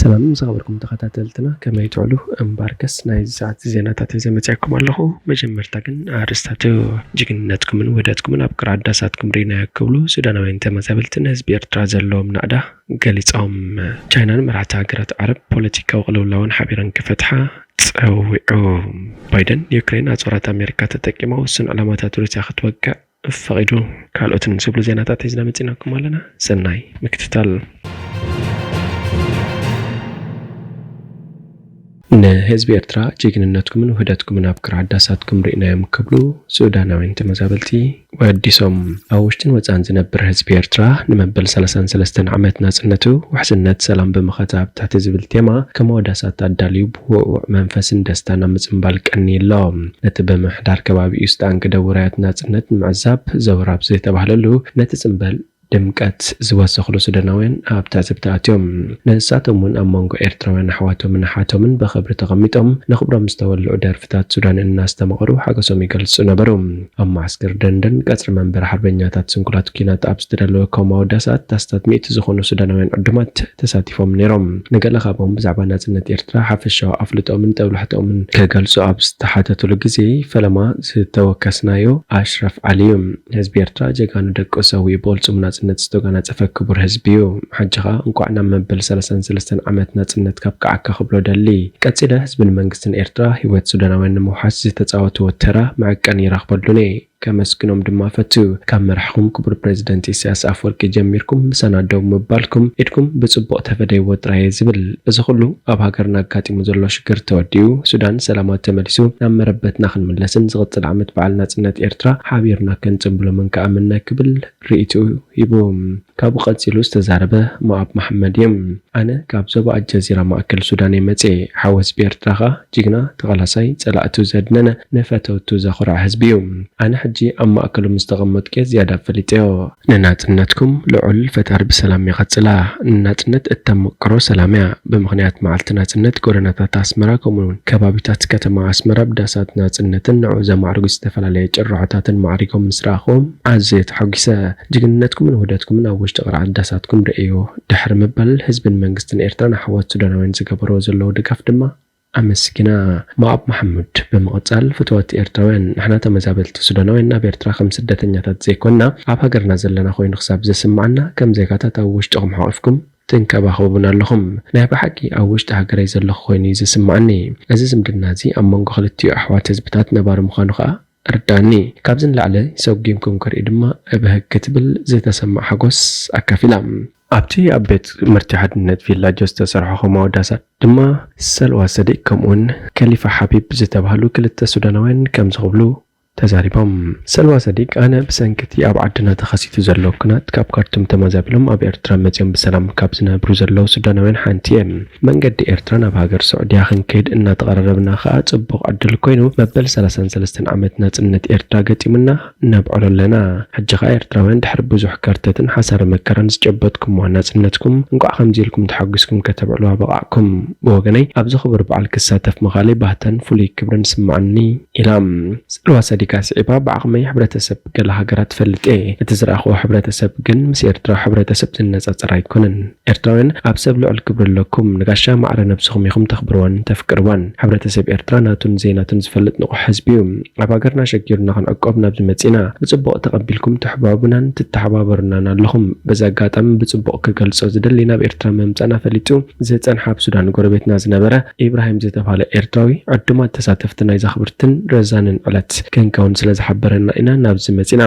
ሰላም ዝኸበርኩም ተኸታተልትና፣ ከመይ ትውዕሉ? እምበኣርከስ ናይዚ ሰዓት ዜናታት ሒዘ መጺኣኩም ኣለኹ። መጀመርታ ግን ኣርእስታቱ። ጅግንነትኩምን ውህደትኩምን ኣብ ቅርዓት ዳሳትኩም ርኢናዮ ክብሉ ሱዳናውያን ተመዛበልቲ ንህዝቢ ኤርትራ ዘለዎም ናእዳ ገሊጾም። ቻይናን መራሕቲ ሃገራት ዓረብ ፖለቲካዊ ቅልውላውን ሓቢረን ክፈትሓ ጸዊዑ። ባይደን ዩክሬን ኣጽዋራት ኣሜሪካ ተጠቂማ ውሱን ዕላማታት ሩስያ ክትወቅዕ ፈቒዱ። ካልኦትን ዝብሉ ዜናታት ሒዝና መጺናኩም ኣለና። ሰናይ ምክትታል። ንህዝቢ ኤርትራ ጅግንነትኩምን ውህደትኩምን ኣብ ቅርዓት ዳሳትኩም ርኢናዮም ክብሉ ሱዳናውያን ተመዛበልቲ ወዲሶም። ኣብ ውሽጥን ወጻእን ዝነብር ህዝቢ ኤርትራ ንመበል ሰላሳን ሰለስተን ዓመት ናጽነቱ ውሕስነት ሰላም ብምኸተ ኣብ ትሕቲ ዝብል ቴማ ከም ኣወዳሳት ኣዳልዩ ብውዕዉዕ መንፈስን ደስታን ኣብ ምጽንባል ቀንዩ ኣሎ። ነቲ ብምሕዳር ከባቢኡ ዝተኣንገደ ውራያት ናጽነት ንምዕዛብ ዘውራብ ዝተባህለሉ ነቲ ጽንበል ድምቀት ዝወሰኽሉ ሱዳናውያን ኣብ ትዕዝብቲ ኣትዮም። ንሳቶም እውን ኣብ መንጎ ኤርትራውያን ኣሕዋቶምን ኣሓቶምን ብኽብሪ ተቐሚጦም ንኽብሮም ዝተወልዑ ደርፍታት ሱዳን እናስተማቕሩ ሓጎሶም ይገልጹ ነበሩ። ኣብ መዓስከር ደንደን ቀጽሪ መንበሪ ሓርበኛታት ስንኩላት ኲናት ኣብ ዝተዳለወ ከምኡ ኣወዳሳት ኣስታት ሚእቲ ዝኾኑ ሱዳናውያን ዕዱማት ተሳቲፎም ነይሮም። ንገለ ካብኦም ብዛዕባ ናጽነት ኤርትራ ሓፈሻዊ ኣፍልጦምን ጠብላሕትኦምን ክገልጹ ኣብ ዝተሓተቱሉ ግዜ ፈለማ ዝተወከስናዮ ኣሽረፍ ዓሊ እዩ። ህዝቢ ኤርትራ ጀጋኑ ደቁ ሰዊኡ ብቕልጽሙ ናጽነት ዝተጓናጸፈ ክቡር ህዝቢ እዩ። ሕጂ ኸኣ እንቋዕ ናብ መበል ሰላሳን ሰለስተን ዓመት ናጽነት ካብቅዓካ ክብሎ ደሊ። ቀጺለ ህዝብን መንግስትን ኤርትራ ህይወት ሱዳናውያን ንምውሓስ ዝተጻወትዎ ተራ መዐቀኒ ይረኽበሉን እየ። ከመስግኖም ድማ ፈቱ። ካብ መራሕኹም ክቡር ፕረዚደንት ኢሳያስ ኣፈወርቂ ጀሚርኩም ምሳና ደው ምባልኩም ኢድኩም ብጽቡቕ ተፈደይዎ ጥራይ እየ ዝብል። እዚ ኩሉ ኣብ ሃገርና ኣጋጢሙ ዘሎ ሽግር ተወዲኡ፣ ሱዳን ሰላማ ተመሊሱ ናብ መረበትና ክንምለስን ዝቕጽል ዓመት በዓል ናጽነት ኤርትራ ሓቢርና ከንጽንብሎ ምንከኣምነ ክብል ርእይትኡ ሂቡ። ካብኡ ቀጺሉ ዝተዛረበ ሞኣብ መሓመድ እዩ። ኣነ ካብ ዞባ ኣልጀዚራ ማእከል ሱዳን እየ መጽየ። ሓወስ ብኤርትራ ኸኣ ጅግና ተቓላሳይ ጸላእቱ ዘድነነ ንፈተውቱ ዘኹርዕ ህዝቢ እዩ። ኣነ ሕጂ ኣብ ማእከሉ ምስ ተቐመጥኩ እየ ዝያዳ ፈሊጠዮ። ንናጽነትኩም ልዑል ፈጣሪ ብሰላም የቐጽላ። ንናጽነት እተመቅሮ ሰላም እያ። ብምኽንያት መዓልቲ ናጽነት ጎደናታት ኣስመራ ከምኡውን ከባቢታት ከተማ ኣስመራ ብዳሳት ናጽነትን ንዕኡ ዘማዕርጉ ዝተፈላለየ ጭርሖታትን ማዕሪጎም ምስ ረኣኹዎም ኣዝየ ተሓጒሰ። ጅግንነትኩምን ውህደትኩምን ኣብ ውሽጢ ቅርዓት ዳሳትኩም ርእዮ ድሕሪ ምባል ህዝብን መንግስትን ኤርትራን ኣሕዋት ሱዳናውያን ዝገበርዎ ዘለዉ ድጋፍ ድማ ኣመስጊና። ሞኣብ መሓሙድ ብምቕጻል ፍቱዋት ኤርትራውያን ንሕና ተመዛበልቲ ሱዳናውያን ናብ ኤርትራ ከም ስደተኛታት ዘይኮንና ኣብ ሃገርና ዘለና ኮይኑ ክሳብ ዝስምዓና ከም ዜጋታት ኣብ ውሽጥኹም ሓቒፍኩም ትንከባኸቡና ኣለኹም። ናይ ብሓቂ ኣብ ውሽጢ ሃገረይ ዘለኹ ኮይኑ እዩ ዝስምዓኒ። እዚ ዝምድና እዚ ኣብ መንጎ ክልቲኡ ኣሕዋት ህዝብታት ነባሪ ምዃኑ ከኣ ኣረድኣኒ። ካብዚ ንላዕሊ ሰጒምኩም ክርኢ ድማ እብህግ ክትብል ዝተሰምዓ ሓጎስ ኣካፊላ። ኣብቲ ኣብ ቤት ትምህርቲ ሓድነት ቪላጆ ዝተሰርሖ ከምኡ ኣወዳሳት ድማ ሰልዋ ሰዲቅ ከምኡውን ከሊፋ ሓቢብ ዝተባህሉ ክልተ ሱዳናውያን ከምዚ ክብሉ ተዛሪቦም። ሰልዋ ሰዲቅ ኣነ ብሰንኪ እቲ ኣብ ዓድና ተኸሲቱ ዘሎ ኲናት ካብ ካርቱም ተመዛቢሎም ኣብ ኤርትራ መጺኦም ብሰላም ካብ ዝነብሩ ዘለዉ ሱዳናውያን ሓንቲ እየ። መንገዲ ኤርትራ ናብ ሃገር ስዑድያ ክንከይድ እናተቐራረብና ከኣ ጽቡቕ ዕድል ኮይኑ መበል ሰላሳን ሰለስተን ዓመት ናጽነት ኤርትራ ገጢሙና ነብዕሎ ኣለና። ሕጂ ከኣ ኤርትራውያን ድሕሪ ብዙሕ ከርተትን ሓሳረ መከራን ዝጨበጥኩምዋ ናጽነትኩም እንቋዕ ከምዚ ኢልኩም ተሓጒስኩም ከተብዕሉ ኣበቓዕኩም። ብወገነይ ኣብዚ ክቡር በዓል ክሳተፍ ምኻለይ ባህታን ፍሉይ ክብርን ይስምዓኒ ኢላ። ጽልዋ ሰዲቃ ስዒባ ብዓቕመይ ሕብረተሰብ ገለ ሃገራት እፈልጥ እየ። እቲ ዝረኣኽዎ ሕብረተሰብ ግን ምስ ኤርትራዊ ሕብረተሰብ ዝነጻጸር ኣይኮነን። ኤርትራውያን ኣብ ሰብ ልዑል ክብሪ ኣለኩም። ንጋሻ ማዕረ ነብስኹም ኢኹም ተኽብርዋን ተፍቅርዋን። ሕብረተሰብ ኤርትራ ናቱን ዘይናቱን ዝፈልጥ ንቑሕ ህዝቢ እዩ። ኣብ ሃገርና ሸጊሩና ክንዕቆብ ናብዚ መጺና። ብጽቡቕ ተቐቢልኩም ትሕባቡናን ትተሓባበሩናን ኣለኹም። በዚ ኣጋጣሚ ብጽቡቕ ክገልጾ ዝደሊ ናብ ኤርትራ ምምጻእና ፈሊጡ ዝጸንሐ ኣብ ሱዳን ጎረቤትና ዝነበረ ኢብራሂም ዝተባህለ ኤርትራዊ ዕዱማት ተሳተፍቲ ናይዛ ክብርትን ረዛንን ዕለት ክንከውን ስለ ዝሓበረና ኢና ናብዚ መጺና።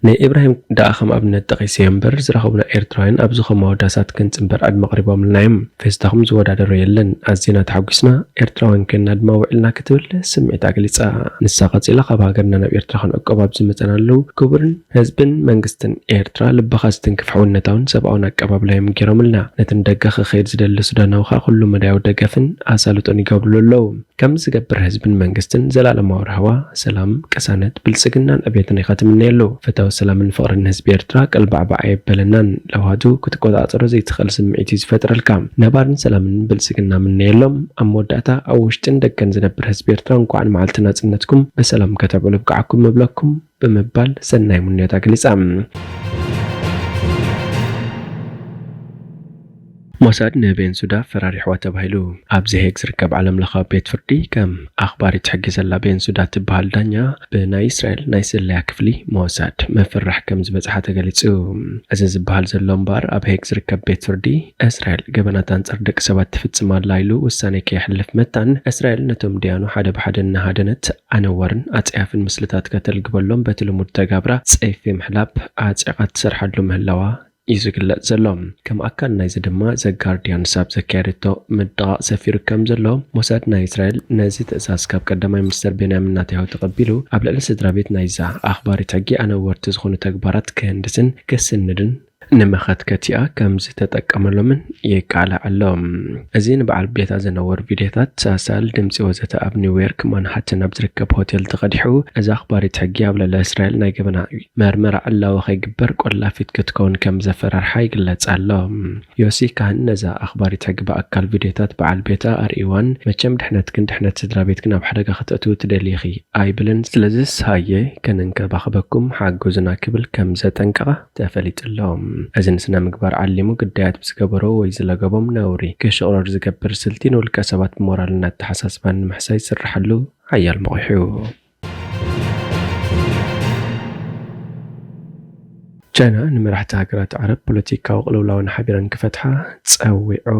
ንኢብራሂም ደኣ ከም ኣብነት ጠቒሰዮ እምበር ዝረኸቡና ኤርትራውያን ኣብዚ ከምኡ ኣወዳሳት ክንጽንበር ዕድመ ኣቕሪቦምልና እዮም። ፌስታኹም ዝወዳደሮ የለን። ኣዚና ተሓጒስና፣ ኤርትራውያን ኮይንና ድማ ውዒልና ክትብል ስምዒታ ኣግሊጻ። ንሳ ቀጺላ ካብ ሃገርና ናብ ኤርትራ ክንዕቆብ ኣብ ዝመጸናሉ ክቡርን ህዝብን መንግስትን ኤርትራ ልብኻ ዝትንክፍ ሕውነታውን ሰብኣውን ኣቀባብላ እዮም ገይሮምልና። ነቲ ንደገ ክኸይድ ዝደሊ ሱዳናዊ ከኣ ኩሉ መዳያዊ ደገፍን ኣሳልጦን ይገብሩሉ ኣለዉ። ከምዚ ዝገብር ህዝብን መንግስትን ዘላለማዊ ራህዋ፣ ሰላም፣ ቅሳነት፣ ብልጽግናን ዕቤትን ኢኻ ትምነየሉ። ፈታዊ ሰላምን ፍቕርን ህዝቢ ኤርትራ ቀልባዕባዕ ኣየበለናን። ለውሃቱ ክትቆጻጸሮ ዘይትኽእል ስምዒት እዩ ዝፈጥረልካ። ነባርን ሰላምን ብልጽግና ምነየሎም። ኣብ መወዳእታ ኣብ ውሽጥን ደገን ዝነብር ህዝቢ ኤርትራ እንኳዕ ንመዓልቲ ናጽነትኩም ብሰላም ከተብዕሉ ኣብቅዓኩም እብለኩም ብምባል ሰናይ ምንዮታ ኣግሊጻ። ሞሳድ ንቤንሱዳ ፈራሪሕዋ ተባሂሉ። ኣብ ዘሄግ ዝርከብ ዓለም ለኻዊ ቤት ፍርዲ ከም ኣኽባሪት ሕጊ ዘላ ቤንሱዳ ትበሃል ዳኛ ብናይ እስራኤል ናይ ስለያ ክፍሊ ሞሳድ ምፍርራሕ ከም ዝበጽሓ ተገሊጹ። እዚ ዝበሃል ዘሎ እምበኣር ኣብ ሄግ ዝርከብ ቤት ፍርዲ እስራኤል ገበናት ኣንጻር ደቂ ሰባት ትፍጽም ኣላ ኢሉ ውሳኔ ከየሕልፍ መታን እስራኤል ነቶም ድያኑ ሓደ ብሓደ እናሃደነት ኣነዋርን ኣጽያፍን ምስልታት ከተልግበሎም በቲ ልሙድ ተጋብራ ጸይፊ ምሕላብ ኣጽዒቓ ትሰርሓሉ ምህላዋ እዩ ዝግለጽ ዘሎ። ከም ኣካል ናይዚ ድማ ዘጋርዲያን ሳብ ዘካየደቶ ምድቓቕ ሰፊሩ ከም ዘሎ ሞሳድ ናይ እስራኤል ነዚ ትእዛዝ ካብ ቀዳማይ ሚኒስተር ቤንያሚን ናታንያሁ ተቐቢሉ ኣብ ልዕሊ ስድራ ቤት ናይዛ ኣኽባሪት ሕጊ ኣነወርቲ ዝኾኑ ተግባራት ክህንድስን ክስንድን ንመኸትከቲኣ ከም ዝተጠቀመሎምን ይቃላዕ ኣሎ። እዚ ንበዓል ቤታ ዘነወር ቪድዮታት፣ ሳሳል፣ ድምጺ ወዘተ ኣብ ኒውዮርክ ማንሃተን ኣብ ዝርከብ ሆቴል ተቐዲሑ፣ እዛ ኣኽባሪት ሕጊ ኣብ ልዕሊ እስራኤል ናይ ገበና መርመራ ዕላዊ ከይግበር ቆላፊት ክትከውን ከም ዘፈራርሓ ይግለጽ ኣሎ። ዮሲ ካህን ነዛ ኣኽባሪት ሕጊ ብኣካል ቪድዮታት በዓል ቤታ ኣርእይዋን፣ መቸም ድሕነትክን ድሕነት ስድራ ቤትክን ኣብ ሓደጋ ከተእትዉ ትደልዪ ኢኺ ኣይብልን። ስለዚስ ሃየ ከነንከባኽበኩም ሓግዙና ክብል ከም ዘጠንቀቐ ተፈሊጡ ኣሎ። እዚ ንስነ ምግባር ዓሊሙ ግዳያት ብዝገበሮ ወይ ዝለገቦም ነውሪ ክሽቕረር ዝገብር ስልቲ ንውልቀ ሰባት ብሞራልን ኣተሓሳስባን ንምሕሳይ ዝስርሓሉ ሓያል መቑሑ። ቻይና ንመራሕቲ ሃገራት ዓረብ ፖለቲካዊ ቅልውላወን ሓቢረን ክፈትሓ ጸዊዑ።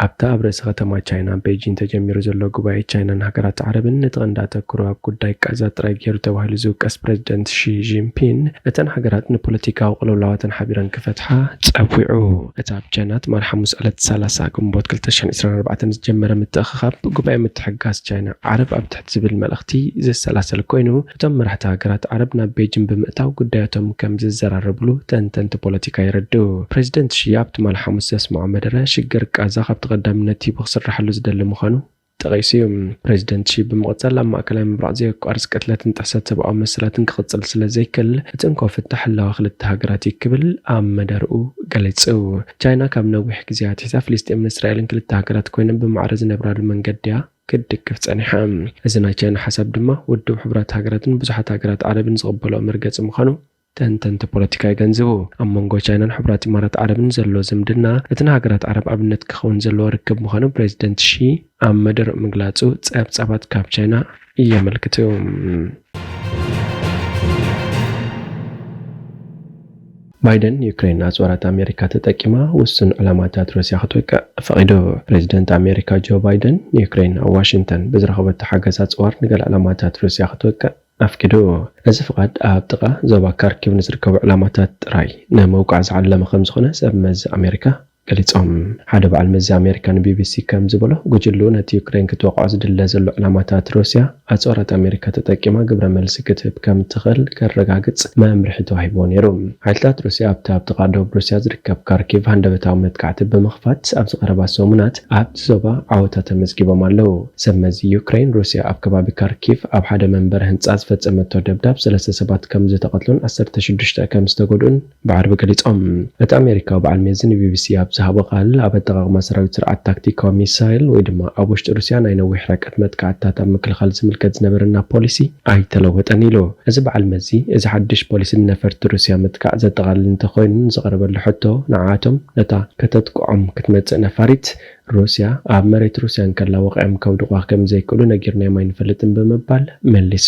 ኣብታ ኣብ ርእሲ ከተማ ቻይና ቤጂን ተጀሚሩ ዘሎ ጉባኤ ቻይናን ሃገራት ዓረብን ነቲ ቀንዲ ኣተኩሮ ኣብ ጉዳይ ቃዛ ጥራይ ገይሩ ተባሂሉ ዝውቀስ ፕረዚደንት ሺ ጂንፒን እተን ሃገራት ንፖለቲካዊ ቅልውላዋተን ሓቢረን ክፈትሓ ጸዊዑ። እቲ ኣብ ቻይና ትማሊ ሓሙስ ዕለት ሰላሳ ግንቦት ክልተ ሽሕን ዕስራን ኣርባዕተን ዝጀመረ ምትእኽኻብ ጉባኤ ምትሕግጋዝ ቻይና ዓረብ ኣብ ትሕቲ ዝብል መልእኽቲ ዘሰላሰል ኮይኑ፣ እቶም መራሕቲ ሃገራት ዓረብ ናብ ቤጂን ብምእታው ጉዳያቶም ከም ዝዘራረብሉ ተንተንቲ ፖለቲካ የረድኡ። ፕሬዚደንት ሺ ኣብ ትማሊ ሓሙስ ዘስምዖ መደረ ሽግር ቃዛ ካብቲ ቀዳምነት ሂቡ ክስርሓሉ ዝደሊ ምዃኑ ጠቒሱ እዩ። ፕሬዚደንት ሺ ብምቕጻል ኣብ ማእከላይ ምብራቕ ዘየቋርጽ ቅትለትን ጥሕሰት ሰብኣዊ መሰላትን ክቕጽል ስለ ዘይክእል እቲ እንኮ ፍታሕ ህላወ ክልተ ሃገራት እዩ ክብል ኣብ መደርኡ ገሊጹ። ቻይና ካብ ነዊሕ ግዜ ኣትሒዛ ፍልስጤምን እስራኤልን ክልተ ሃገራት ኮይነን ብማዕረ ዝነብራሉ መንገዲ እያ ክትድግፍ ጸኒሓ። እዚ ናይ ቻይና ሓሳብ ድማ ውድብ ሕቡራት ሃገራትን ብዙሓት ሃገራት ዓረብን ዝቕበልኦ መርገጺ ምዃኑ ተንተንቲ ፖለቲካ የገንዝቡ። ኣብ መንጎ ቻይናን ሕቡራት ኢማራት ዓረብን ዘሎ ዝምድና እቲ ንሃገራት ዓረብ ኣብነት ክኸውን ዘለዎ ርክብ ምዃኑ ፕሬዚደንት ሺ ኣብ መደርኡ ምግላጹ ጸብጻባት ካብ ቻይና የመልክቱ። ባይደን ዩክሬን ኣጽዋራት ኣሜሪካ ተጠቂማ ውሱን ዕላማታት ሩስያ ክትወቅዕ ፈቒዱ። ፕሬዚደንት ኣሜሪካ ጆ ባይደን ዩክሬን ኣብ ዋሽንግተን ብዝረኸበቶ ሓገዝ ኣጽዋር ንገለ ዕላማታት ሩስያ ክትወቅዕ ኣፍቂዱ። እዚ ፍቓድ ኣብ ጥቓ ዞባ ካርኪቭ ንዝርከቡ ዕላማታት ጥራይ ንምውቃዕ ዝዓለመ ከም ዝኾነ ሰብ መዚ ኣሜሪካ ገሊጾም። ሓደ በዓል መዚ ኣሜሪካ ንቢቢሲ ከም ዝበሎ፣ ጉጅልኡ ነቲ ዩክሬን ክትወቕዖ ዝድለ ዘሎ ዕላማታት ሩስያ ኣጽዋራት ኣሜሪካ ተጠቂማ ግብረ መልሲ ክትህብ ከም ትኽእል ከረጋግጽ መምርሒ ተዋሂብዎ ነይሩ። ሓይልታት ሩስያ ኣብቲ ኣብ ጥቓ ደቡብ ሩስያ ዝርከብ ካርኪቭ ሃንደበታዊ መጥቃዕቲ ብምኽፋት ኣብዚ ቀረባ ሰሙናት ኣብቲ ዞባ ዓወታት ተመዝጊቦም ኣለዉ። ሰብ መዚ ዩክሬን፣ ሩስያ ኣብ ከባቢ ካርኪቭ ኣብ ሓደ መንበሪ ህንጻ ዝፈጸመቶ ደብዳብ ሰለስተ ሰባት ከም ዝተቐትሉን ዓሰርተ ሽዱሽተ ከም ዝተጎድኡን ብዓርቢ ገሊጾም። እቲ ኣሜሪካዊ በዓል መዚ ንቢቢሲ ኣብ ዝሃቦ ቃል፣ ኣብ ኣጠቓቕማ ሰራዊት ስርዓት ታክቲካዊ ሚሳይል ወይ ድማ ኣብ ውሽጢ ሩስያ ናይ ነዊሕ ርሕቀት መጥቃዕትታት ኣብ ምክልኻል ዝምልከት ዝነበረና ፖሊሲ ኣይተለወጠን ኢሉ። እዚ በዓል መዚ፣ እዚ ሓድሽ ፖሊሲ ንነፈርቲ ሩስያ ምጥቃዕ ዘጠቓልል እንተኾይኑ፣ ንዝቐረበሉ ሕቶ፣ ንዓኣቶም ነታ ከተጥቅዖም ክትመጽእ ነፋሪት ሩስያ ኣብ መሬት ሩስያ እንከላ ወቒዖም ከውድቑዋ ከም ዘይክእሉ ነጊርናዮም ኣይንፈልጥን ብምባል መሊሱ።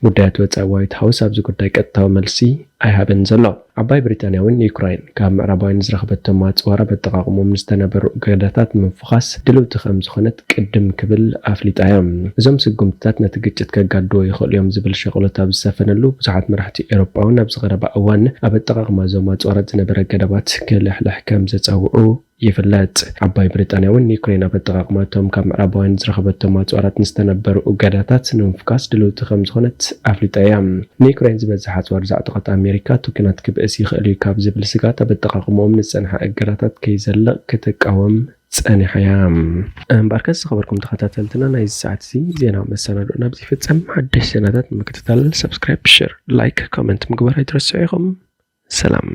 ጉዳያት ወጻኢ ዋይት ሃውስ ኣብዚ ጉዳይ ቀጥታዊ መልሲ ኣይሃበን ዘሎ። ዓባይ ብሪጣንያ እውን ዩክራይን ካብ ምዕራባውያን ዝረኸበቶም ኣጽዋር ኣብ ኣጠቓቕሞም ንዝተነበሩ እገዳታት ንምፍዃስ ድልውቲ ከም ዝኾነት ቅድም ክብል ኣፍሊጣ እያ። እዞም ስጉምትታት ነቲ ግጭት ከጋድዎ ይኽእሉ እዮም ዝብል ሸቕሎት ኣብ ዝሰፈነሉ፣ ብዙሓት መራሕቲ ኤውሮጳ እውን ኣብዚ ቀረባ እዋን ኣብ ኣጠቓቕማ እዞም ኣጽዋራት ዝነበረ ገደባት ክልሕልሕ ከም ዘጸውዑ ይፍለጥ። ዓባይ ብሪጣንያ እውን ንዩክሬን ኣብ ኣጠቓቕማቶም ካብ ምዕራባውያን ዝረኸበቶም ኣጽዋራት ንዝተነበሩ እገዳታት ንምፍካስ ድልውቲ ከም ዝኾነት ኣፍሊጣ እያ። ንዩክሬን ዝበዝሕ ኣጽዋር ዘዕጠቐት ኣሜሪካ፣ እቲ ኲናት ክብእስ ይኽእል እዩ ካብ ዝብል ስግኣት ኣብ ኣጠቓቕምኦም ንዝጸንሐ እገዳታት ከይዘልቕ ክትቃወም ጸኒሓ እያ። እምበኣርከስ ዝኸበርኩም ተኸታተልትና፣ ናይዚ ሰዓት እዚ ዜናዊ መሰናድኦ ናብዚ ይፍጸም። ሓደሽ ዜናታት ንምክትታል ሰብስክራይብ፣ ሸር፣ ላይክ፣ ኮመንት ምግባር ኣይትረስዑ ኢኹም። ሰላም።